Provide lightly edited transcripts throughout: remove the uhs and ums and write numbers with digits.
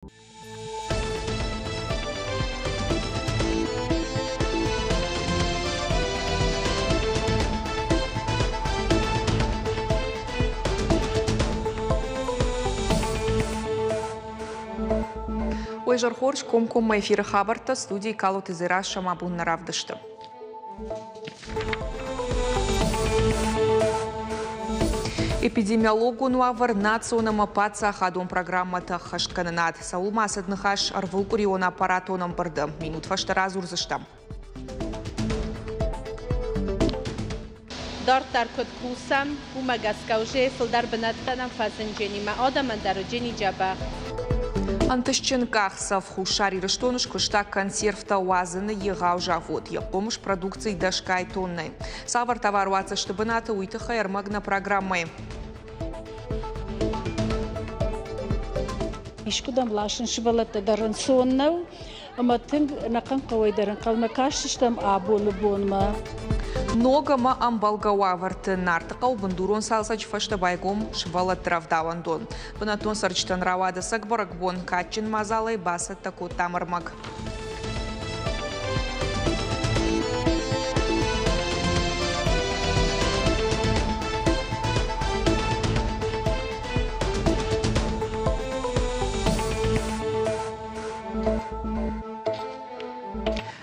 Уе зӕр хорз, комкоммӕ эфиры хабӕрттӕ студийы Калоты Дзерассӕ ма бон нӕ равдысты. Эпидемиологон уавӕр национ ӕмӕ паддзахадон программӕтӕ ӕххӕсткӕнынад. Цӕуыл ма цыд ныхас ӕрвылкъуырион аппаратон ӕмбырды? Минут фӕстӕ радзурдзыстӕм. Дарддӕр куыд кусӕм, уымӕ гӕсгӕ уже фылдӕр бынӕттӕ нӕм фӕзындженимӕ, адӕмӕн дӕр уыджени дзӕбӕх. Ӕнтыстджын къахдзӕф Хуссар Ирыстоны скуыста консервтӕ уадзыны егъау завод. Йӕ хъомыс продукцийы дӕсгай тоннӕ. Цавӕр товар уадздзысты бынаты, уый тыххӕй ӕрмӕг нӕ программӕйы. Искуыдӕм ласын сывӕллӕттӕ дӕр ӕнцон нӕу, ӕмӕ тынг ӕнӕхъӕн хъӕуӕй дӕр ӕнхъӕлмӕ кастыстӕм абоны бонмӕ. Ног ӕмӕ ӕмбӕлгӕ уавӕрты Нартыхъӕу бындурон цалцӕджы фӕстӕ байгом сывӕллӕтты рӕвдауӕндон. Бынӕттон цӕрджытӕн рауад ӕцӕг бӕрӕгбон, кадджын мадзалӕй бацӕттӕ кодтам ӕрмӕг.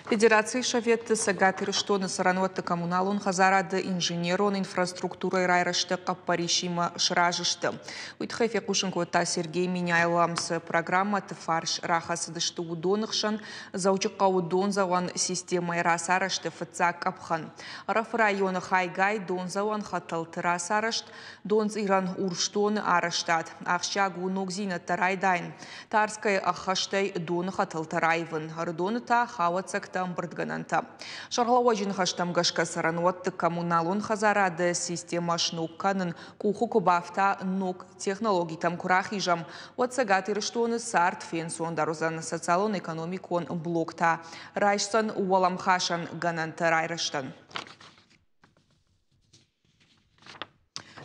Федерацийы Советы Цӕгат Ирыстоны цӕрӕнуӕтты коммуналон хӕдзарады инженерон инфраструктурӕйы райрӕзты хъӕппӕрисимӕ сразы сты. Уый тыххӕй фехъусын кодта Сергей Меняйло. Цы программӕты фарс рахӕцыдысты, уыдоны хсӕн Дзӕуджыхъӕуы дондзӕуӕн системӕйы рацарӕзты фыццаг къӕпхӕн. Ӕрӕфы районы хайгай дондзӕуӕн хӕтӕлты рацарӕзт, Донцъирӕн Урсдоны арӕзтад ахсджиаг у ногдзинӕдтӕ райдайын, Тарскӕйы ӕххӕстӕй доны хӕтӕлтӕ раивын, Ӕрыдоны та хауӕццӕгтӕ ӕмбырдгӕнӕнтӕ. Сӕргълӕууӕджы ныхӕстӕм гӕсгӕ цӕрӕнуӕтты коммуналон хӕдзарады системӕ сног кӕнын къухы куы бафта, ног технологитӕм куы рахизӕм, уӕд Цӕгат Ирыстоны цард фенцондӕр уыдзӕн, социалон-экономикон блок та райсдзӕн уӕлӕмхасӕн гӕнӕнтӕ райрӕзтӕн.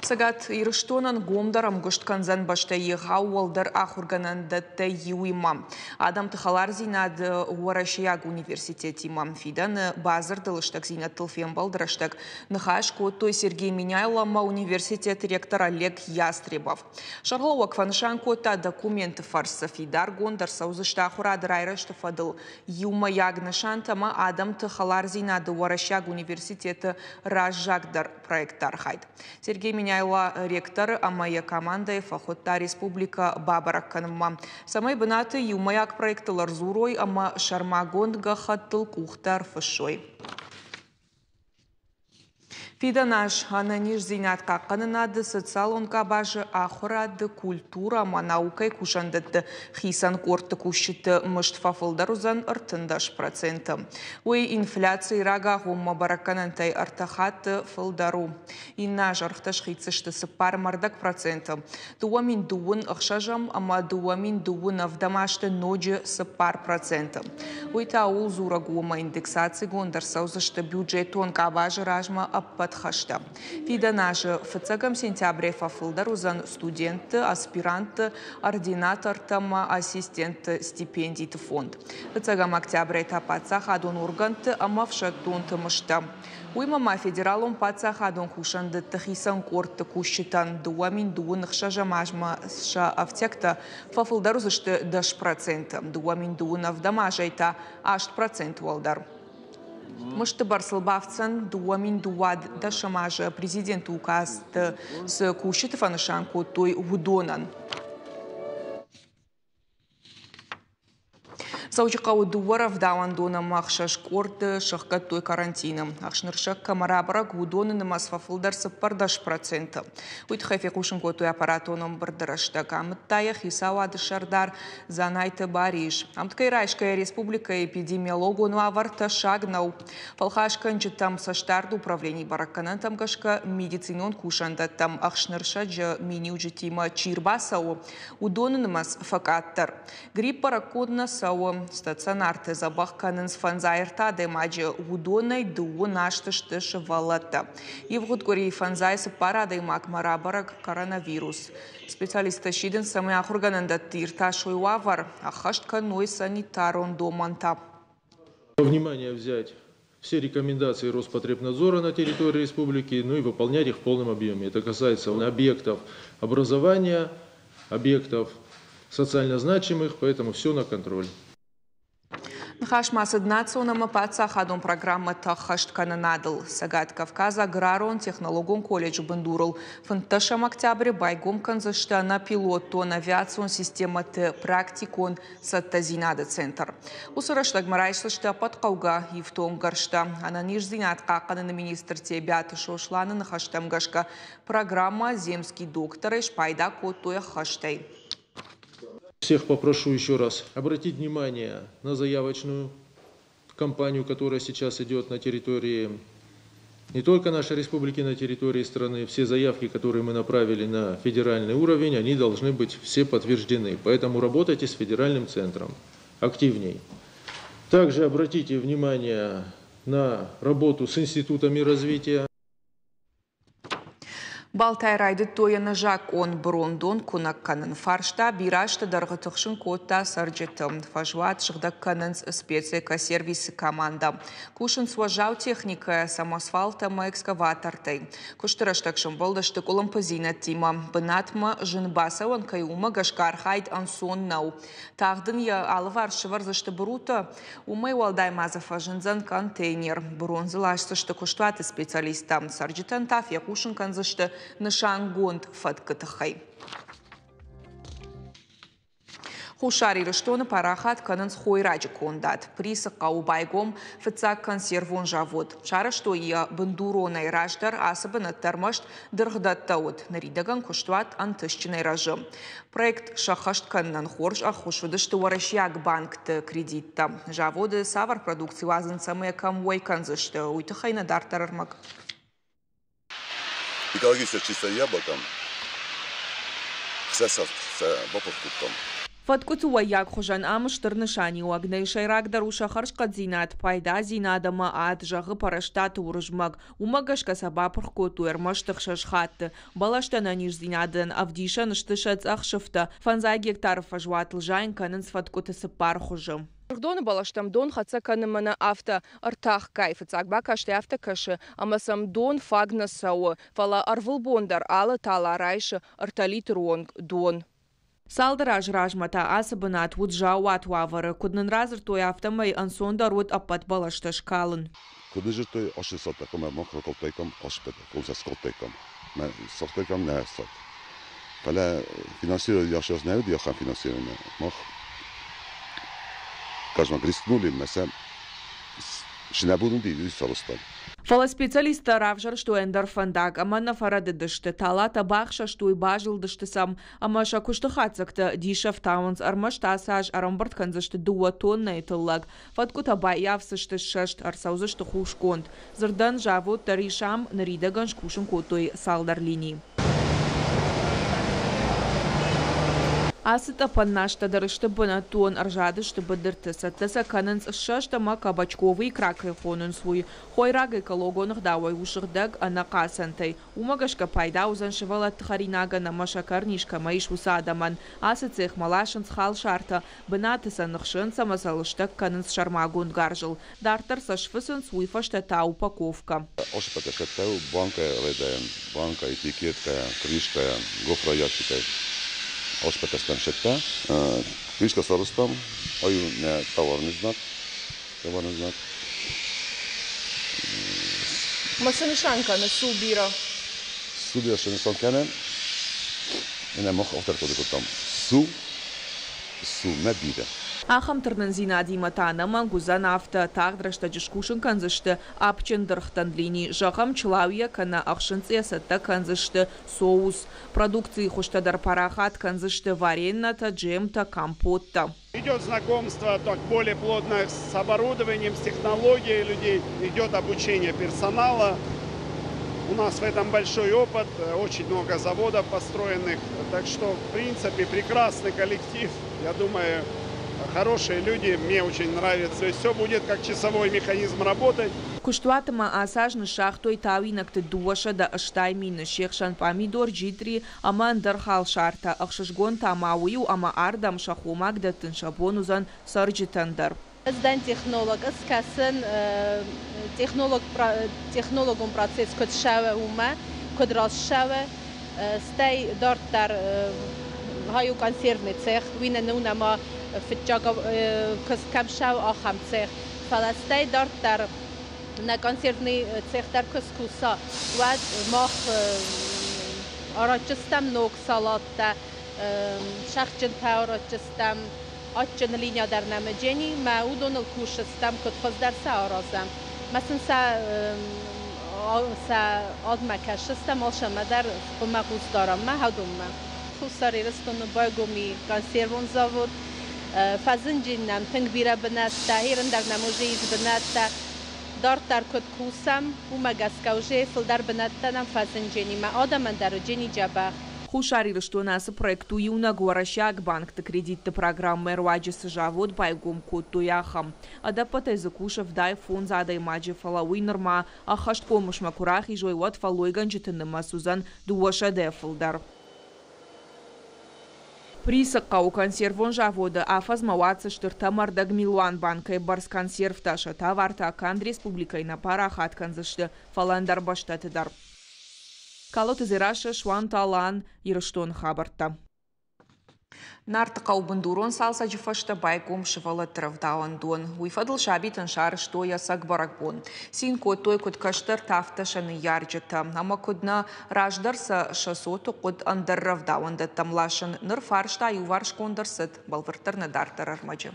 Цӕгат Ирыстонӕн гомдӕр ӕмгуыст кӕндзӕн бӕстӕ егъау уӕлдӕр ахуыргӕнӕндӕттӕй иуимӕ. Адӕмты хӕлардзинад Уӕрӕсейаг университетимӕ фидӕны бадзырды лыстӕгдзинӕдтыл фембӕлд рӕстӕг ныхас кодтой Сергей Меняйло ӕмӕ университеты ректор Олег Ястребов. Сӕргълӕууӕг фӕнысан кодта, документы фӕрцы фидаргонд ӕрцӕудзысты ахуырады райрӕзты фӕдыл иумӕйаг нысантӕ ӕмӕ адӕмты хӕлардзинады Уӕрӕсейаг университеты раззагдӕр проектты архайд. Сергей Меняйло ректоры ӕмӕ йӕ командӕйы фӕхуыдта республикӕ бабӕрӕг кӕнынмӕ, цӕмӕй бынаты иумӕйаг проектыл ӕрдзурой ӕмӕ сӕрмагонд гӕххӕттыл къухтӕ ӕрфыссой. Фидӕн аз ӕнӕниздзинад хъахъхъӕнынады, социалон къабазы, ахуырады, культурӕ ӕмӕ наукӕйы кусӕндӕтты хицӕн къордты кусджыты мызд фӕфылдӕр уыдзӕн 13%. Уый инфляцийы рагагъоммӕ бӕрӕггӕнӕнтӕй ӕртӕ хатты фылдӕр у. Иннӕ аз ӕргътӕ схитдзысты 4,4%. 2026 ӕмӕ 2027 азты ноджы 4%. Уый та ууыл дзурӕг у, ӕмӕ индексацигонд ӕрцӕудзысты бюджетон къабазы размӕ ӕппӕт хӕстӕ. Фидӕн азы фыццӕгӕм сентябрӕй фӕфылдӕр уыдзӕн студентты, аспирантты, ординатортӕ ӕмӕ ассистентты стипендиты фонд. Фыццӕгӕм октябрӕй та паддзахадон органты ӕмӕ ӕфсӕддонты мыздтӕ. Уыимӕ ма федералон паддзахадон кусӕндӕтты хицӕн къордты кусджытӕн 2026 азмӕ сӕ ӕфтиӕгтӕ фӕфылдӕр уыдзысты 10%, 2027 азӕй та 8% уӕлдӕр. Мызды бӕрцыл бафтдзӕн 2012 азы президенты указты цы кусджыты фӕнысан кодтой, уыдонӕн. Дзӕуджыхъӕуы дыууӕ рӕвдауӕндон ӕмӕ ӕхсӕз къорды сӕхгӕдтой карантины. Ӕхснырсӕг кӕмӕ рабӕрӕг, уыдоны нымӕц фӕфылдӕр 14%. Уый тыххӕй фехъусын кодтой аппаратон ӕмбырды рӕстӕг. Амыдта йӕ хицауады сӕрдар Дзанайты Барис. Ӕмткӕй райсгӕйӕ республикӕйы эпидемиологон уавӕр тӕссаг нӕу. Фӕлхасгӕнджытӕм цӕстдарды управленийы бӕрӕггӕнӕнтӕм гӕсгӕ медицинон кусӕндӕттӕм ӕхснырсӕджы миниуджытимӕ чи рбацӕуы, уыдоны нымӕц фӕкъаддӕр. Грипп бӕрӕггонд нӕ цӕуы. Стационарты дзӕбӕх кӕнынц 53 адӕймаджы, уыдонӕй 18 сты сывӕллӕттӕ. Ивгъуыд къуырийы 54 адӕймагмӕ рабӕрӕг коронавирус. Специалисттӕ сидынц, цӕмӕй ахуыргӕнӕндӕтты иртасой уавӕр, ӕххӕст кӕной санитарон домӕнтӕ. Во внимание взять все рекомендации Роспотребнадзора на территории республики, ну и выполнять их в полном объеме. Это касается объектов образования, объектов социально значимых, поэтому все на контроль. Ныхас ма цыд национ ӕмӕ паддзахадон программӕтӕ ӕххӕст кӕнынадыл. Цӕгат Кавказы аграрон технологон колледжы бындурыл 15 октябры байгом кӕндзысты ӕнӕпилотон авиацион системӕты практикон цӕттӕдзинады центр. Уыцы рӕстӕгмӕ райсдзысты ӕппӕт хъӕугӕ ифтонггӕрзтӕ. Ӕнӕниздзинад хъахъхъӕныны министр Тебиаты Сосланы ныхӕстӕм гӕсгӕ, программӕ «Земский доктор»-ӕй спайда кодтой ӕххӕстӕй. Всех попрошу еще раз обратить внимание на заявочную кампанию, которая сейчас идет на территории не только нашей республики, на территории страны. Все заявки, которые мы направили на федеральный уровень, они должны быть все подтверждены. Поэтому работайте с федеральным центром активней. Также обратите внимание на работу с институтами развития. Балтӕй райдыдтой ӕнӕзакъон брондон куынӕг кӕнын. Фарста бирӕ азты дӕргъы тыхсын кодта цӕрджыты. Фӕзуат сыгъдӕг кӕнынц спецэкосервисы командӕ. Кусынц уӕззау техникӕ, самосвалтӕ ӕмӕ экскаватортӕй. Куысты рӕстӕг сӕмбӕлдысты къуылымпыдзинӕдтимӕ. Бынатмӕ зын бацӕуӕн кӕй, уымӕ гӕсгӕ архайд ӕнцон нӕу. Тагъд ын йӕ алыварс сӕвӕрдзысты бырутӕ. Уымӕй уӕлдай ма дзы фӕзындзӕн контейнер. Бырон дзы ласдзысты куыстуаты специалисттӕ. Цӕрджытӕн та фехъусын кӕндзысты нысангонд фӕткы тыххӕй. Хуссар Ирыстоны парахат кӕнынц хойраджы кондад. Присы хъӕуы байгом фыццаг консервон завод. Сарӕзтой йӕ бындуронӕй раздӕр ацы бынӕтты ӕрмӕст дыргъдӕттӕ уыд. Ныридӕгӕн куыстуат ӕнтыстджынӕй рӕзы. Проект сӕххӕст кӕнынӕн хорз ӕххуыс уыдысты уӕрӕсейаг банкты кредиттӕ. Заводы цавӕр продукци уадзынц ӕмӕ кӕм уӕй кӕндзысты, уый тыххӕй нӕ дарддӕр ӕрмӕг. Экологически чистое яблоко. Фӕткъуыты уӕййаг хуызӕн ам стыр нысаниуӕг нӕй. Сӕйрагдӕр у сӕ хӕрзхъӕддзинад, пайдадзинад ӕмӕ ад, зӕгъы Пӕрӕстаты Уырызмӕг. Уымӕ гӕсгӕ сӕ бапырх кодтой ӕрмӕст 6 хатты. Бӕлӕстӕ ӕнӕниздзинадӕн ӕвдисӕн сты сӕ цъӕх сыфтӕ. 50 гектары фӕзуатыл зайын кӕнынц фӕткъуыты 4 хуызы. Дыргъдоны бӕлӕстӕм дон хӕццӕ кӕны мӕнӕ афтӕ ӕртахгай. Фыццаг бакастӕй афтӕ кӕсы, ӕмӕ сӕм дон фаг нӕ цӕуы, фӕлӕ ӕрвылбон дӕр алы тала райсы 3 литры онг дон. Цалдӕр азы размӕ та ацы бынат уыд заууат уавӕры. Куыд нын радзырдтой, афтӕмӕй ӕнцондӕр уыд ӕппӕт бӕлӕстӕ скалын. Куыд ныззырдтой, ӕхсӕзсадтӕккам ӕмӕ мах ракалдтаиккам, ӕхсӕзсадтӕккам. Сагътаиккам нӕ сад. Фӕлӕ финансирование ӕхсӕз нӕ уыди, ахӕм финансирование. Мах, скажем, рискнули, мӕ сӕ цы нӕ бон уыди, уый сарӕзтам. Фӕлӕ специалисттӕ равзӕрстой ӕндӕр фӕндаг ӕмӕ нӕ фӕрӕдыдысты. Талатӕ бахсӕстой, базылдысты сӕм ӕмӕ сӕ куысты хатдзӕгтӕ дисы ӕфтауынц. Ӕрмӕст ацы аз ӕрӕмбырд кӕндзысты 2 тоннӕйы тыллӕг. Фӕткъуытӕ баййафдзысты ссӕст, ӕрцӕудзысты хусгонд. Дзырдӕн завод дӕр ис ам, ныридӕгӕн скусын кодтой цалдӕр лини. Ацы тъӕпӕн настӕ дӕр сты бынӕттон, ӕрзадысты быдырты, цӕттӕ сӕ кӕнынц ссӕст ӕмӕ кабачковый икра кӕй хонынц, уый. Хойраг экологон ӕгъдауӕй у сыгъдӕг, ӕнӕхъацӕнтӕй. Уымӕ гӕсгӕ пайда уыдзӕн сывӕллӕтты хӕринагӕн ӕмӕ сӕкӕрниз кӕмӕ ис, уыцы адӕмӕн. Ацы цехмӕ ласынц халсартӕ, бынаты сӕ ныхсынц ӕмӕ сӕ лыстӕг кӕнынц сӕрмагонд гарзыл. Дарддӕр сӕ сфыцынц, уый фӕстӕ та упаковкӕ. Ошипӕтӕ у банкӕйӕ райдайӕн, банкӕ, этикеткӕ, крышкӕ, гофроящикӕй. Ошипӕтӕ сӕттӕ. Крышка сарӕзтам, ай у нӕ товарный знак. Товарный знак. Ма цы нысан кӕны Субира? Субира цы нысан кӕны? Нӕ мах афтӕ хъуыды кодтам. Су, су мӕ бирӕ. Ахӕм тырнындзинадимӕ та ӕнӕмӕнг уыдзӕн афтӕ. Тагъд рӕстӕджы скусын кӕндзысты апджын дыргътӕн лини. Зӕгъӕм, чылауийӕ кӕнӕ ӕхсынцъыйӕ цӕттӕ кӕндзысты соус. Продукцийы хуызтӕ дӕр парахат кӕндзысты вареннӕтӕ, джемтӕ, компоттӕ. Идет знакомство так более плотное с оборудованием, с технологией людей, идет обучение персонала. У нас в этом большой опыт, очень много заводов построенных, так что, в принципе, прекрасный коллектив. Я думаю, Хорошие люди, мне очень нравится. То есть все будет как часовой механизм работать. Куыстуаты ма ацы аз ныссагътой тауинӕгты 280 000, се хсӕн пъамидор, джитъри ӕмӕ ӕндӕр халсартӕ. Ӕхсызгон та ма уый у, ӕмӕ ардӕм сӕ хомаг дӕттын сӕ бон уыдзӕн цӕрджытӕн дӕр. Ӕз дӕн технолог, ӕз кӕсын технолог, технологон процесс куыд цӕуы, уымӕ, куыд раст цӕуы, стӕй дарддӕр хай у консервный цех, уый нын у нӕма фыццаг куыст кӕм цӕуы, ахӕм цех. Фӕлӕ стӕй дарддӕр нӕ консервный цех дӕр куы скуса, уӕд мах аразджыстӕм ног салаттӕ, сӕгъджынтӕ аразджыстӕм, адджын линия дӕр нӕм уыджени, мӕ уыдоныл кусыстӕм, куыд хуыздӕр сӕ аразӕм. Мӕ сын сӕ сӕ адмӕ кӕсыстӕм, алцӕмӕ дӕр хъуамӕ хъус дарӕм мӕ хӕдонмӕ. Хуссар Ирыстоны байгом и консервон завод. Фӕзынди нӕм тынг бирӕ бынӕттӕ, ерын дӕр нӕм уже ис бынӕттӕ. Дарддӕр куыд кусӕм, уымӕ гӕсгӕ уже фылдӕр бынӕттӕ нӕм фӕзынджени, мӕ адӕмӕн дӕр уыджени дзӕбӕх. Хуссар Ирыстоны ацы проект у иунӕг уӕрӕсейаг банкты кредитты программӕйы руаджы цы завод байгом кодтой, ахӕм. Ӕдӕппӕтӕй дзы кусы 75 адӕймаджы, фӕлӕ уый нырма ӕххӕст хъомысмӕ куы рахизой, уӕд фӕллойгӕнджыты нымӕц уыдзӕн 200 фылдӕр. Присы хъӕуы консервон заводы афӕдзмӕ уадздзысты 3,25 милуан банкӕйы бӕрц консервтӕ. Сӕ товартӕ канд республикӕйы нӕ парахат кӕндзысты, фӕлӕ ӕндӕр бӕстӕты дӕр. Калоты Дзерассӕ, Суанты Алан, Ирыстоны хабӕрттӕ. Нартыхъӕуы бындурон цалцӕджы фӕстӕ байгом сывӕллӕтты рӕвдауӕндон. Уый фӕдыл сабитӕн сарӕзтой ӕцӕг бӕрӕгбон. Цин кодтой куыд кӕстӕртӕ, афтӕ сӕ ныййарджытӕ. Ӕмӕ куыд нӕ, раздӕр сӕ сӕ цоты хъуыд ӕндӕр рӕвдауӕндӕттӕм ласын. Ныр фарста иуварсгонд ӕрцыд, бӕлвырддӕр нӕ дарддӕр ӕрмӕджы.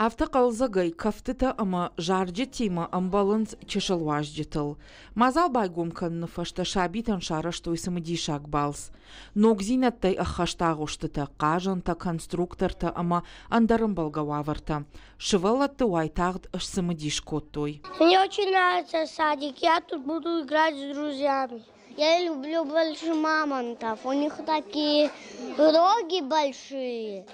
Афтӕ хъӕлдзӕгӕй кӕфтытӕ ӕмӕ зарджытимӕ ӕмбӕлынц чысыл уазджытыл. Мадзал байгом кӕныны фӕстӕ сабитӕн сарӕзтой цымыдисаг балц. Ногдзинӕдтӕй ӕххӕст агъуыстытӕ, хъазӕнтӕ, конструктортӕ ӕмӕ ӕндӕр ӕмбӕлгӕ уавӕртӕ. Сывӕллӕтты уайтагъд сцымыдис кодтой. Мне очень нравится садик. Я тут буду играть с друзьями. Я люблю больше мамонтов. У них такие роги большие,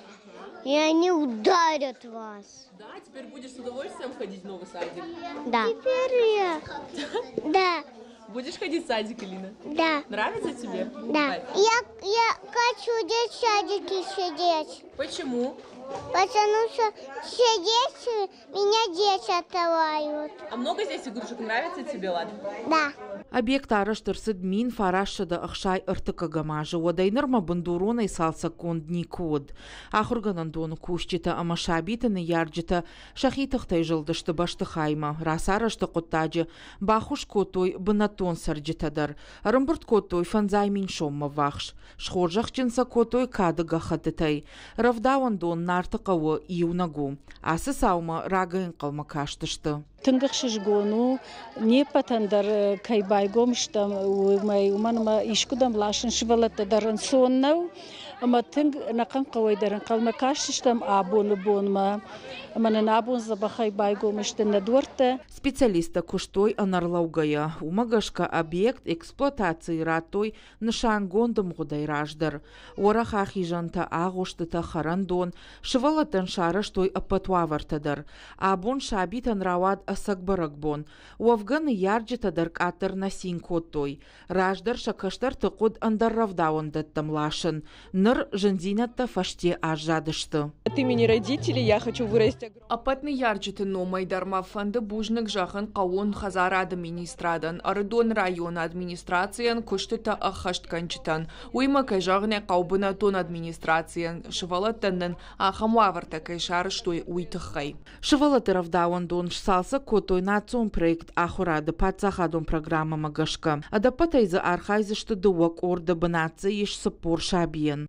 и они ударят вас. Да, теперь будешь с удовольствием ходить в новый садик? Да. Теперь я. Да. Будешь ходить в садик, Элина? Да. Нравится тебе? Да. Я хочу здесь в садике сидеть. Почему? Потому что сидеть меня дети отрывают. А много здесь игрушек нравится тебе, Лада? Да. Объект арӕзт ӕрцыд 1931 азы, уӕдӕй нырмӕ бындуронӕй цалцӕггонд никуы уыд. Ахуыргӕнӕндоны кусджытӕ ӕмӕ сабиты ныййарджытӕ сӕхи тыхтӕй зылдысты бӕстыхаймӕ. Рацарӕзты хъуыддаджы баххуыс кодтой бынӕттон цӕрджытӕ дӕр. Ӕрӕмбырд кодтой 500 000 соммӕ ввахс. Схорзӕхджын сӕ кодтой кады гӕххӕттытӕй. Рӕвдауӕндон Нарты хъӕуы иунӕг у. Ацы цаумӕ рагӕй ӕнхъӕлмӕ кастысты. Тынг ӕхсызгон у, не ппӕтӕн дӕр кӕй байгом стӕм, уымӕй, уымӕн ӕмӕ искуыдӕм ласын сывӕллӕттӕ дӕр ӕнцон нӕу. Ӕмӕ тынг ӕнӕхъӕн хъӕуӕй дӕр ӕнхъӕлмӕ кастыстӕм абоны бонмӕ. Ӕмӕ нын абон дзӕбӕхӕй байгом сты нӕ дуӕрттӕ. Специалисттӕ куыстой ӕнӕрлӕугӕйӕ. Уымӕ гӕсгӕ объект эксплуатацийы радтой нысангонд ӕмгъуыдӕй раздӕр. Уӕрӕх ахизӕнтӕ, агъуыстытӕ, хӕрӕндон, сывӕллӕттӕн сарӕзтой ӕппӕт уавӕртӕ дӕр. Абон сабитӕн рауад ӕцӕг бӕрӕгбон. Уӕвгӕ ныййарджытӕ дӕр къаддӕр нӕ цин кодтой. Раздӕр сӕ кӕстӕрты хъуыд ӕндӕр рӕвдауӕндӕттӕм ласын. Ныр зындзинӕдтӕ фӕсте аззадысты. От имени родителей я хочу выразить Ӕппӕт ныййарджыты номӕй дӕр мӕ фӕнды бузныг зӕгъын хъӕууон хӕдзарады министрадӕн, Ӕрыдоны районы администрацийӕн, куыстытӕ ӕххӕстгӕнджытӕн. Уыимӕ, кӕй зӕгъын ӕй хъӕуы, бынӕттон администрацийӕн, сывӕллӕттӕн нын ахӕм уавӕртӕ кӕй сарӕзтой, уый тыххӕй. Сывӕллӕтты рӕвдауӕндон сцалцӕг кодтой национ проект Ахуырады паддзахадон программӕмӕ гӕсгӕ. Ӕдӕппӕтӕй дзы архайдзысты дыууӕ къорды, бынат дзы ис 40 сабийӕн.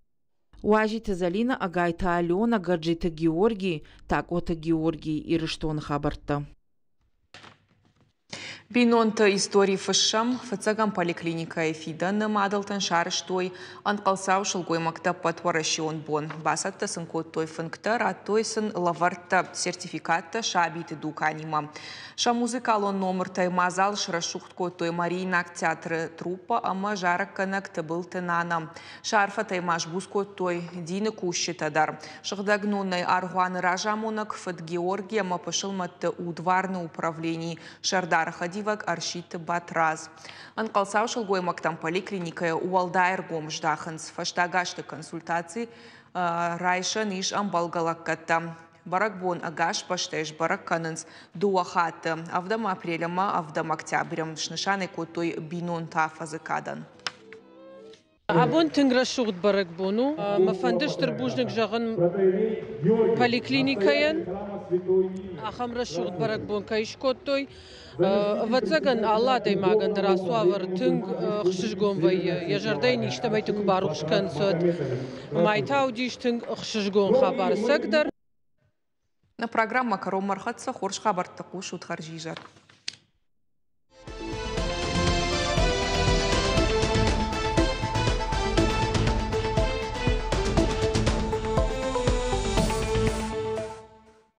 Уазиты Зӕлинӕ, Ӕгайты Алена, Гаджиты Георгий, Такъоты Георгий, Ирыстоны хабӕрттӕ. Бинонты истори фыссӕм. Фыццӕгӕм поликлиникӕйы фидӕны мадӕлтӕн сарӕзтой ӕнхъӕлцау сылгоймӕгтӕ ӕппӕтуӕрӕсеон бон. Бацӕттӕ сын кодтой фынгтӕ, радтой сын лӕвӕрттӕ, сертификаттӕ сабиты дуканимӕ. Сӕ музыкалон номыртӕй мадзал срӕсугъд кодтой Мариинаг театры труппӕ ӕмӕ зарӕггӕнӕг Тыбылты Нана. Сӕ арфӕтӕй ма сбуц кодтой дины кусджытӕ дӕр. Сыгъдӕг Ноннӕйы аргъуаны разамонӕг фыд Георги ӕмӕ пысылмӕтты удварны управленийы сӕрдары хӕдивӕг Ӕрсидты Батрадз. Ӕнхъӕлцау сылгоймӕгтӕм поликлиникӕйы уӕлдай ӕргом здахынц. Фӕстаг азты консультаци райсӕн ис ӕмбӕлгӕ лӕггӕдтӕ. Бӕрӕгбон ӕгас бӕстӕйы сбӕрӕг кӕнынц дыууӕ хатты. Ӕвдӕм апрель ӕмӕ ӕвдӕм октябры снысан ӕй кодтой бинонты афӕдзы кадӕн. Абон тынг рӕсугъд бӕрӕгбон у. Мӕ фӕнды стыр бузныг зӕгъын поликлиникӕйӕн, ахӕм рӕсугъд бӕрӕгбон кӕй скодтой. Ӕвӕццӕгӕн, алы адӕймагӕн дӕр ацы уавӕр тынг ӕхсызгон вӕййы. Йӕ зӕрдӕ йын истӕмӕйты куы барухс кӕнынц, уӕд. Мӕй та уыдис тынг ӕхсызгон хабар ӕцӕгдӕр. Нӕ программӕ кӕронмӕ ӕрхӕццӕ. Хорз хабӕртты хъусут, хӕрзизӕр.